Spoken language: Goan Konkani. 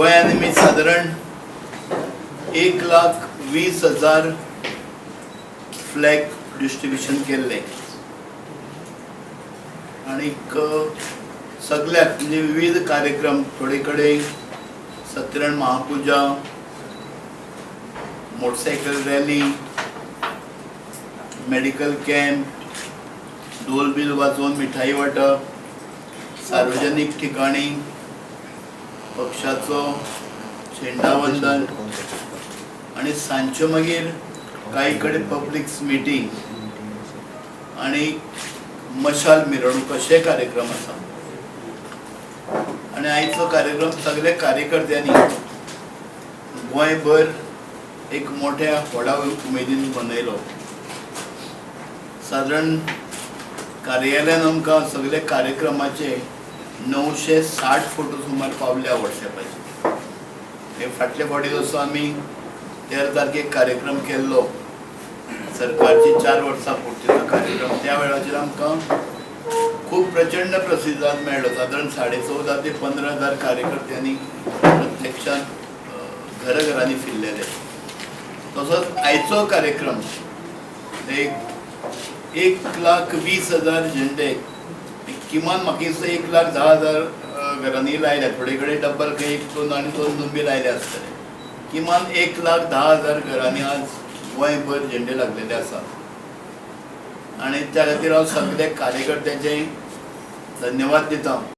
गोंयांत आमी सादारण 1,20,000 फ्लॅग डिस्ट्रिब्युशन केल्लें आणीक सगल्याक म्हणजे विविध कार्यक्रम, थोडे कडेन सत्यनारायण महापुजा, मोटरसायकल रॅली, मेडिकल कॅम्प, ढोल बील वाजोवन मिठाई वांटप, सार्वजनीक ठिकाणी पक्षाचो झेंडावंदन आणि सांजच्यो मागीर काही कडेन पब्लीक मिटींग आणि मशाल मिरवणूक अशे कार्यक्रम आसा. आणि आयचो कार्यक्रम सगळे कार्यकर्त्यांनी गोंयभर एक मोठ्या व्हडा उमेदीन मनयलो. सादारण कार्यालयान आमकां सगळे कार्यक्रमाचे 960 फोटो सुमार पावल्या वॉट्सॅपाचेर. हे फाटले फावटी जसो आमी 13 तारखेक कार्यक्रम केल्लो, सरकारची 4 वर्सां पुर्तीचो कार्यक्रम, त्या वेळाचेर आमकां खूब प्रचंड प्रतिसाद मेळ्ळो. सादारण 14,500 ते 15,000 कार्यकर्त्यांनी प्रत्यक्षात घराघरांनी फिरलेले. तसोच आयचो कार्यक्रम एक 1,20,000 झेंडे किमान म्हाका दिसता 1,10,000 घरांनी लायल्या. थोडे कडेन डब्बल खंय एक दोन आनी दोन दोन बी लायले आसतले. किमान 1,10,000 घरांनी आज गोंयभर झेंडे लागलेले आसात आणि त्या खातीर हांव सगळे कार्यकर्त्यांचे धन्यवाद दिता.